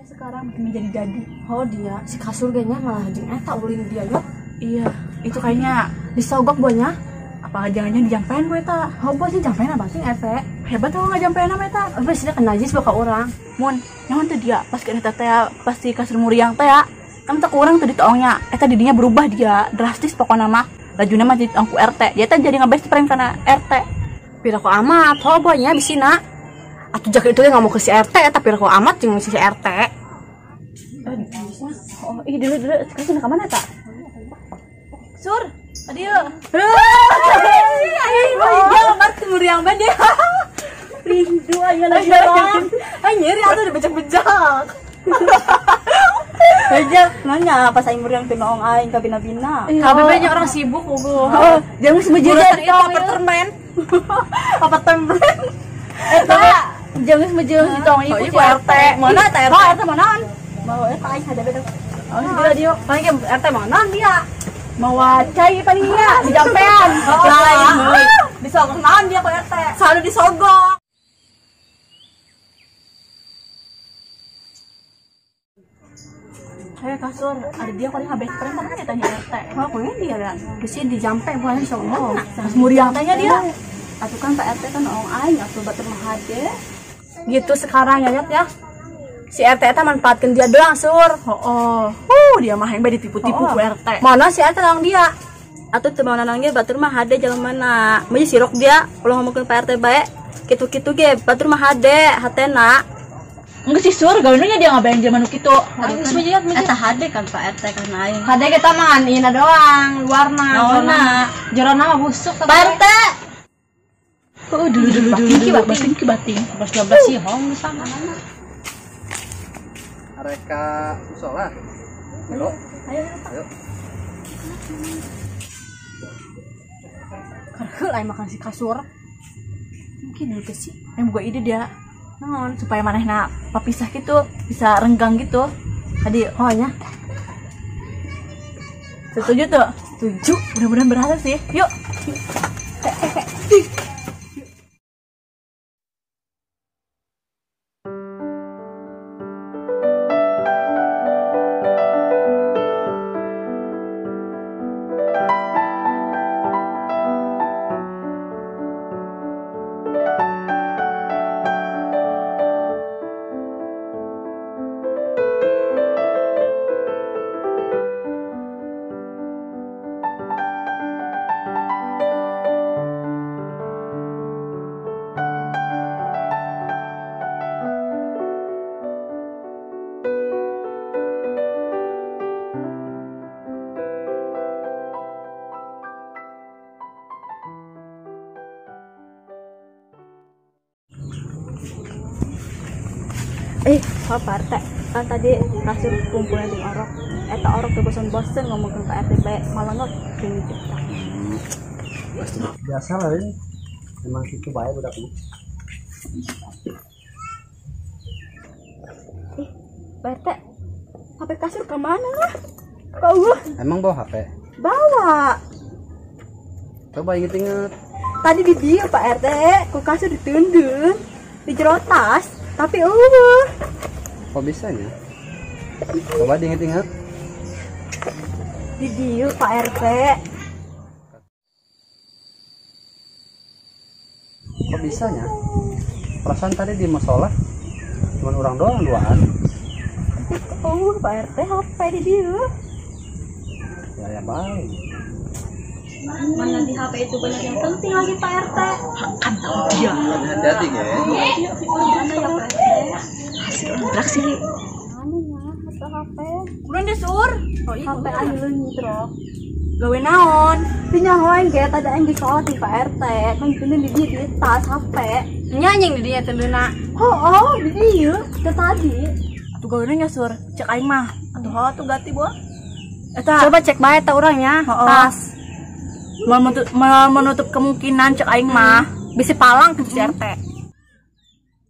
Sekarang makin menjadi-jadi. Oh dia si kasur kayaknya malah jeung eta ulin dia ya. Iya, itu kayaknya disogok bonya. Apa jangan-jangan dijampean gue eta? Oh boy sih jampean apa sih RT? Hebat tuh nggak jampean apa eta? Apa sih kena najis bakal orang. Mun, nyaman tuh dia pas ke eta teh pasti kasur muriang teh ya. Kan tak kurang tuh ditoongnya. Eta didinya berubah dia drastis pokoknya mah. Lajuna mah jadi ku RT. Dia teh jadi nge-best friend karena RT. Piraku amat, oh boynya bisina. Atuh jaket itu nggak mau ke si RT, tapi piraku amat jeung si RT. Oh, ih dulu sekarang ke mana tak? Sur, tadi yuk. Dia ngerti muriang banget dia. Rindu aja lagi. Ay nyeri atuh dibejak-bejak. Bejak nanya pas aing muriang teh noong aing ka bina-bina. Kabeh orang sibuk ugu. Dia mesti bejak itu apartemen. Apartemen. Eta jangan mejeng ditong ieu ku RT. Mana eta RT? Oh, RT mana? Mau eta aing hadape teh. Oh, segera dia. Paling ke RT mana dia? Mawa cai paling nya dijampean. Lain. Disogok naon dia ku RT? Selalu disogok. Hei kasur, ada dia paling habis friend sama dia tanya RT. Oh, pokoknya dia lah. Terus dijampe bukan disogok. Pas muriang tanya dia. Atuh kan Pak RT kan noong aing atuh batur mah hade. Gitu sekarang ya ya. Si RT eta manfaatkeun dia doang sur. Heeh. Dia mah yang bae ditipu-tipu ku RT. Mana si RT noong dia? Atuh teu mau nanang ge batur mah hade jelema na. Meuji sirok dia ulah ngomongkeun Pak RT bae. Kitu-kitu ge batur mah hade hatena. Enggak sih sur, gawena dia ngabain jelema nu kitu. Eta hade kan Pak RT kan aing. Hade kita mah ngan doang, luarna. Naonna? Jerona mah busuk Pak RT. Oh, dulu bating. Pas 12 sih hong sama. Mereka musola. Ayo. Ayo. Karheul aing makan si kasur. Mungkin dulu sih. Yang buka ide dia. Naon supaya manehna papisah gitu, bisa renggang gitu. Tadi oh nya. Setuju tuh? Setuju. Mudah-mudahan berhasil sih. Yuk. Oh, Pak RT, kan tadi kasur kumpulan jeung orok. Eta orok tuh bosen-bosen ngomongkeun Pak RT bae malah ngeukeun kita. Biasa lah ini. Emang kitu bae budak mah. Ih, Pak RT, HP kasur ke mana lah? Kau emang bawa HP? Bawa. Coba inget-inget. Tadi di dia Pak RT, ku kasur ditundun di jero tas, tapi eueuh. Kok bisanya? Coba diinget-inget. Di dia Pak RT. Kok bisanya? Perasaan tadi di musola cuman orang doang duaan. Oh, Pak RT HP di dia. Ya ya balik. Mana di HP itu banyak yang penting lagi Pak RT. Kan tahu dia. Hati-hati ya. Mana ya Pak RT? Hasil interaksi. Mana ya HP? Kurang deh sur. Oh, iya, HP aing leungit roh. Gawe naon? Pinyahoan ge tadi aing geus sholat di Pak RT. Kan teu di dieu di tas HP. Nya anjing di dinya teu Oh, di dieu teu tadi. Atuh gawe nya sur, cek aing mah. Atuh heuh atuh ganti boh. Eta coba cek bae ta urang nya tas. Menutup kemungkinan cek aing mah bisi palang ke si RT.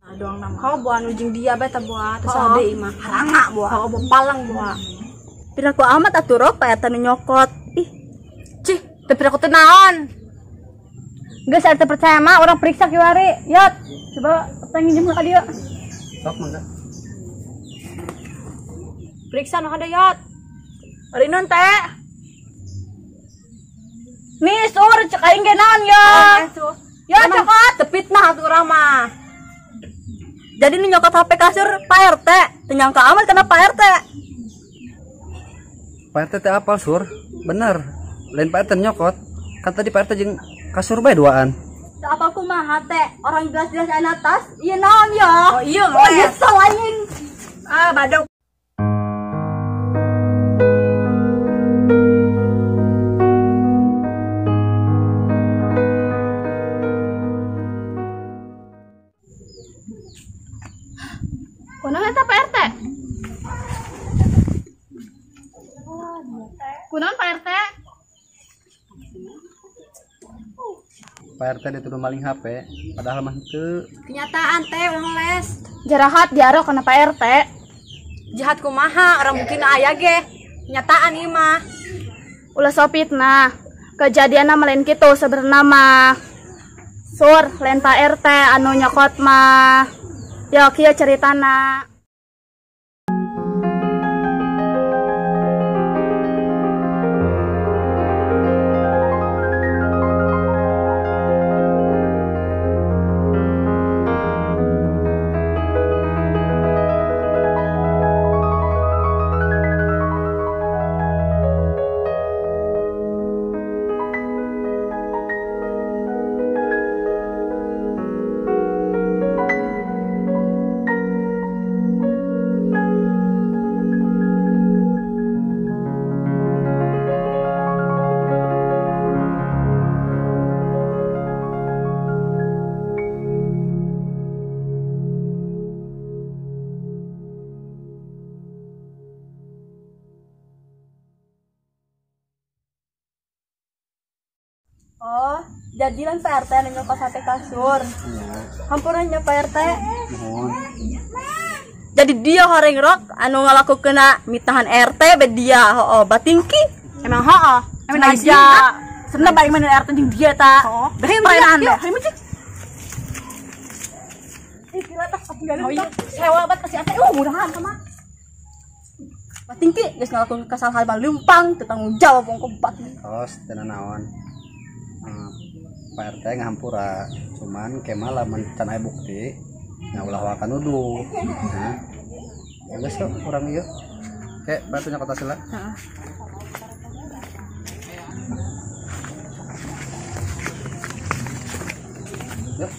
Nah, doang nama. Kau buah nujing dia bae ta buah terus ade imah. Haranga buah. Kau buah palang buah. Piraku amat atuh roh Pak RT nu nyokot. Ih, cih, teu piraku teu naon. Geus RT percaya mah urang periksa kiwari. Yot, coba tanya jeung ka dieu. Sok mangga. Periksa nu hade yot. Ari non teh. Nih sur cek aing ge naon ya. Ya cokot teu fitnah atuh urang mah. Jadi nu nyokot HP kasur Pak RT, teu nyangka amat kana Pak RT. Pak RT teh apal sur? Bener. Lain Pak RT nyokot. Kan tadi Pak RT jeung kasur bae duaan. Teu apal kumaha teh, orang jelas-jelas aya tas, ieu naon ya? Oh iya, oh nyesel anjing. Ah, badok. Kunaon eta Pak RT? Kunaon Pak RT? Pak RT dituduh maling HP, padahal mah henteu. Kenyataan teh urang les. Jarahat diarok kana Pak RT. Jahat kumaha, orang mungkin aya ge. Kenyataan ieu mah. Ulah sok fitnah. Kejadianna mah lain kitu sebenarna mah. Sur, lain Pak RT anu nyokot mah. Yo kieu ceritana. Oh, jadi lan Pak RT anu nyokot HP kasur. Iya. Hampura nya Pak RT. Nuhun. Jadi dia horeng rok anu ngalakukeunna mitahan RT be dia hooh batingki. Emang hooh. Emang aja. Sebenarnya balik mana RT jeung dia ta. Hooh. Beuh perairan deh. Hayu cik. Ih gila tah ketinggalan. Oh iya, sewa bat kasih RT. Murahan sama. Batingki geus ngalakukeun kesalahan mah leumpang teu tanggung jawab ongko bat. Tos teu naon. Pak RT ngahampura, cuman kemal lamun can aya bukti nya ulah waka nuduh. Nah. Ya geus yuk urang ieu. Ke Pak RT nyokot tas heula. Heeh. Yuk.